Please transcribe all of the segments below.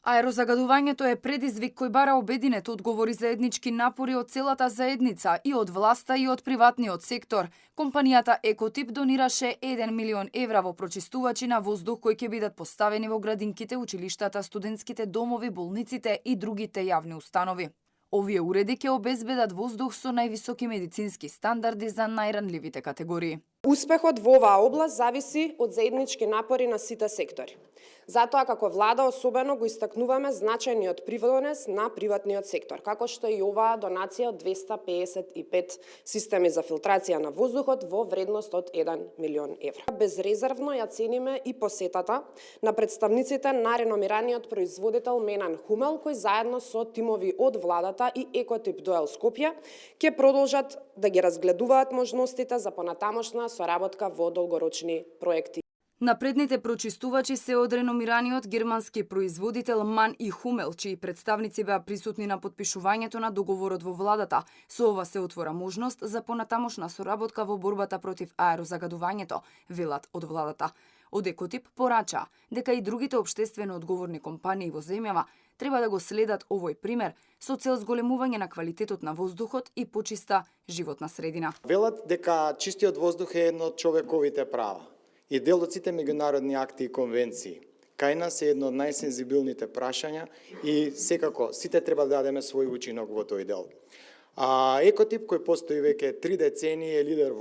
Аерозагадувањето е предизвик кој бара обединет одговори заеднички напори од целата заедница и од власта и од приватниот сектор. Компанијата Екотип донираше 1 милион евра во прочистувачи на воздух кои ќе бидат поставени во градинките, училиштата, студентските домови, болниците и другите јавни установи. Овие уреди ќе обезбедат воздух со највисоки медицински стандарди за најранливите категории. Успехот во оваа област зависи од заеднички напори на сите сектори. Затоа како влада особено го истакнуваме значајниот принос на приватниот сектор, како што и оваа донација од 255 системи за филтрација на воздухот во вредност од 1 милион евра. Безрезервно ја цениме и посетата на представниците на реномираниот производител Менан Хумел, кои заедно со тимови од владата и Екотип Дуел Скопје ќе продолжат да ги разгледуваат можностите за понатамошна соработка во долгорочни проекти. Напредните прочистувачи се од реномираниот германски производител Ман и Хумел, чии представници беа присутни на потпишувањето на договорот во владата. Со ова се отвора можност за понатамошна соработка во борбата против аерозагадувањето, велат од владата. Од Екотип порача дека и другите општествено одговорни компании во земјава треба да го следат овој пример со цел зголемување на квалитетот на воздухот и почиста животна средина. Велат дека чистиот воздух е едно од човековите права и дел од сите меѓународни акти и конвенции. Кај нас е едно од најсензибилните прашања и секако сите треба да дадеме свој учинок во тој дел. Екотип, кој постои веќе 3 децении, е лидер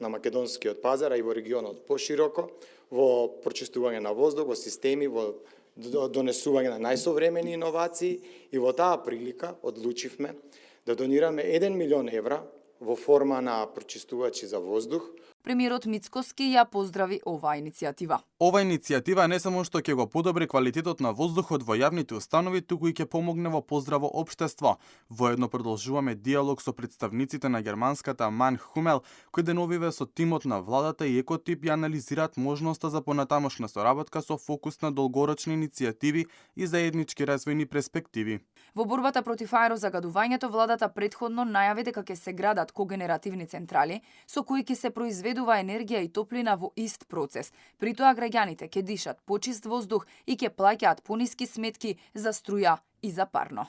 на македонскиот пазар, а и во регионот пошироко, во прочистување на воздух, во системи, во донесување на најсовремени иновации, и во таа прилика одлучивме да донираме 1 милион евра во форма на прочистувачи за воздух. Премиерот Мицкоски ја поздрави оваа иницијатива. Ова иницијатива не само што ќе го подобри квалитетот на воздухот во јавните установи, туку и ќе помогне во поздраво општество. Воедно продолжуваме диалог со представниците на германската Ман Хумел, кои деновиве со тимот на владата и Екотип ја анализираат можноста за понатамошна соработка со фокус на долгорочни иницијативи и заеднички развојни перспективи. Во борбата против аерозагадувањето, владата претходно најави дека ќе се градат когенеративни централи со кои ќе се произведува енергија и топлина во ист процес. При тоа граѓаните ќе дишат почист воздух и ќе плаќаат пониски сметки за струја и за парно.